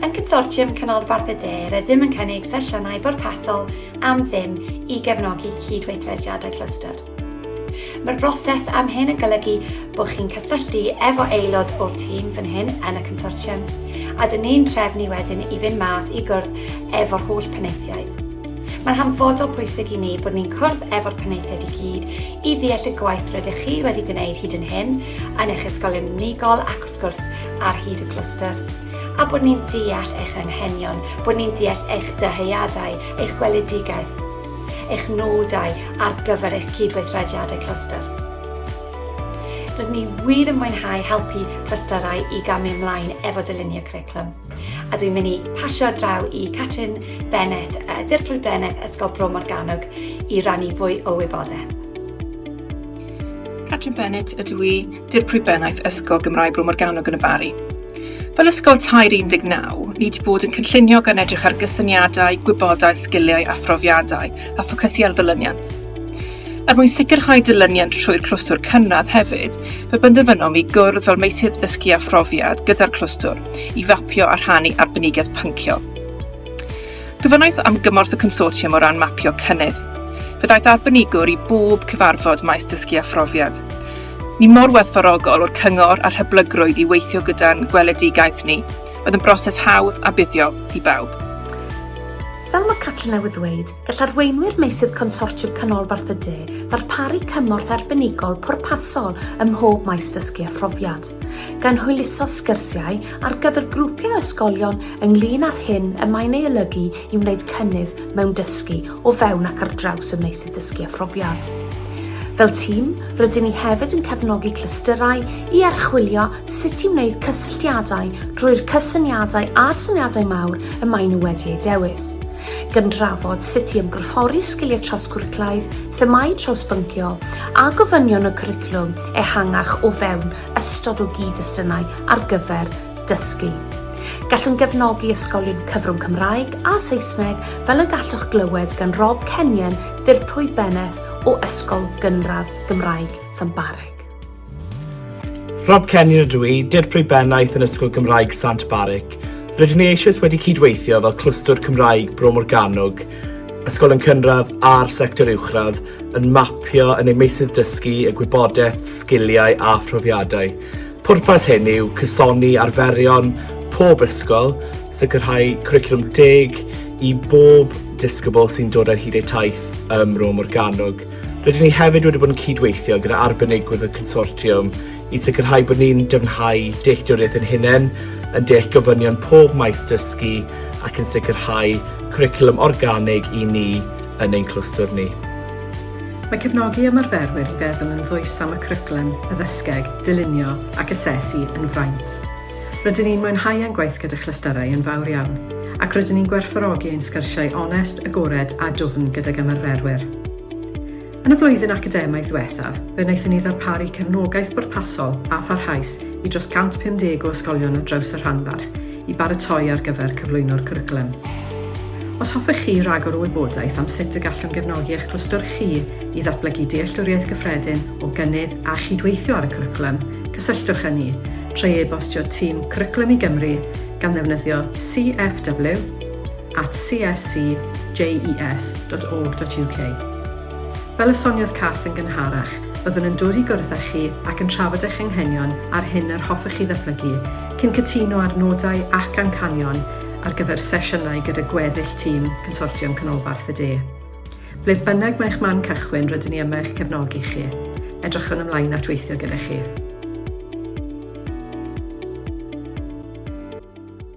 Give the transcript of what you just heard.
Yn Consortiwm Canolbarth y De, rydym yn cynnig sesiynau bwrpasol am ddim i gefnogi cydweithrediadau clwstwr. Mae'r broses am hyn yn golygu bod chi'n cysylltu efo aelod o'r tîm fan hyn yn y consortiwm, a dyn ni'n trefnu wedyn i fynd mas i gwrdd efo'r holl penaethiaid. Mae'n hanfodol pwysig i ni bod ni'n cwrdd efo'r penaethiaid i gyd i ddeall y gwaith rydych chi wedi gwneud hyd yn hyn yn eich ysgolion unigol ac wrth gwrs ar hyd y clwstwr, a bod ni'n deall eich anghenion, bod ni'n deall eich dyheadau, eich gweledigaeth, eich nodau ar gyfer eich cydweithrediadau clwstwr. Rydyn ni wir yn mwynhau helpu clystyrau i gamu ymlaen efo dylunio cwricwlwm. A dwi'n mynd i pasio draw i Catrin Bennett, Dirprwy Bennaeth Ysgol Bro Morgannwg, i rannu fwy o wybodaeth. Catrin Bennett ydw i, Dirprwy Bennaeth Ysgol Gymraeg Bro Morgannwg yn y Barri. Fel ysgol tair 19, ni wedi bod yn cynllunio gan edrych ar gysyniadau, gwybodaeth, sgiliau a phrofiadau, a ffocysu ar ddilyniant. Er mwyn sicrhau dilyniant trwy'r clwstwr cynradd hefyd, fe benderfynom i gwrdd fel meysydd dysgu a phrofiad gyda'r clwstwr i fapio a rhannu arbenigedd pynciol. Gofynnais am gymorth y consortiwm o ran mapio cynnydd. Fe ddaeth arbenigwr i bob cyfarfod maes dysgu a phrofiad. Ni mor werthfawrogol o'r cyngor a'r hyblygrwydd i weithio gyda'n gweledigaeth ni. Roedd yn broses hawdd a buddiol i bawb. Fel mae Catrin newydd ddweud, gall arweinwyr meysydd Consortiwm Canolbarth y De ddarparu cymorth arbenigol pwrpasol ym mhob maes dysgu a phrofiad, gan hwyluso sgyrsiau ar gyfer grwpiau o ysgolion ynglŷn â'r hyn y mae'n ei olygu i wneud cynnydd mewn dysgu o fewn ac ar draws y meysydd dysgu a phrofiad. Fel tîm, rydyn ni hefyd yn cefnogi clystyrau i archwilio sut i wneud cysylltiadau drwy'r cysyniadau a'r syniadau mawr y maen nhw wedi eu dewis, gan drafod sut i ymgorffori sgiliau trawsgwricwlaidd, themâu trawsbynciol a gofynion y cwricwlwm ehangach o fewn ystod o gyd-destunau ar gyfer dysgu. Gallwn gefnogi ysgolion cyfrwng Cymraeg a Saesneg fel y gallwch glywed gan Rob Kenyon, Ddirprwy Bennaeth o Ysgol Gynradd Gymraeg Sant Barrick. Rob Kenyon ydw i, Dirprwy Bennaeth yn Ysgol Gymraeg Sant Barrick. Rydyn ni eisoes wedi cydweithio fel clwstwr Cymraeg Bro Morgannwg, ysgolion cynradd a'r sector uwchradd, yn mapio yn eu meysydd dysgu y gwybodaeth, sgiliau a phrofiadau. Pwrpas hyn yw cysoni arferion pob ysgol, sicrhau cwricwlwm teg i bob disgybl sy'n dod ar hyd eu taith ym Mro Morgannwg. Rydyn ni hefyd wedi bod yn cydweithio gyda arbenigwyr y consortiwm i sicrhau bod ni'n dyfnhau dealltwriaeth ein hunain, yn deall gofynion pob maes dysgu ac yn sicrhau cwricwlwm organig i ni yn ein clwstwr ni. Mae cefnogi ymarferwyr i feddwl yn ddwys am y cwricwlwm, addysgeg, dylunio ac asesu yn fraint. Rydyn ni'n mwynhau ein gwaith gyda chlystyrau yn fawr iawn, ac rydyn ni'n gwerthfawrogi ein sgyrsiau onest, agored a dwfn gydag ymarferwyr. Yn y flwyddyn academaidd ddiwethaf, fe wnaethon ni ddarparu cefnogaeth bwrpasol a pharhaus i dros 150 o ysgolion ar draws y rhanbarth i baratoi ar gyfer cyflwyno'r cwricwlwm. Os hoffech chi ragor o wybodaeth am sut y gallwn gefnogi eich clwstwr chi i ddatblygu dealltwriaeth gyffredin o gynnydd a chydweithio ar y cwricwlwm, cysylltwch â ni trwy e-bostio tîm Cwricwlwm i Gymru gan ddefnyddio cfw at cscjes dot org dot uk. Fel y soniodd Kath yn gynharach, byddwn yn dod i gwrdd â chi ac yn trafod eich anghenion a'r hyn yr hoffech chi ddatblygu, cyn cytuno ar nodau ac amcanion ar gyfer sesiynau gyda gweddill tîm Consortiwm Canolbarth y De. Ble bynnag mae'ch man cychwyn, rydyn ni yma i'ch cefnogi chi. Edrychwn ymlaen at weithio gyda chi.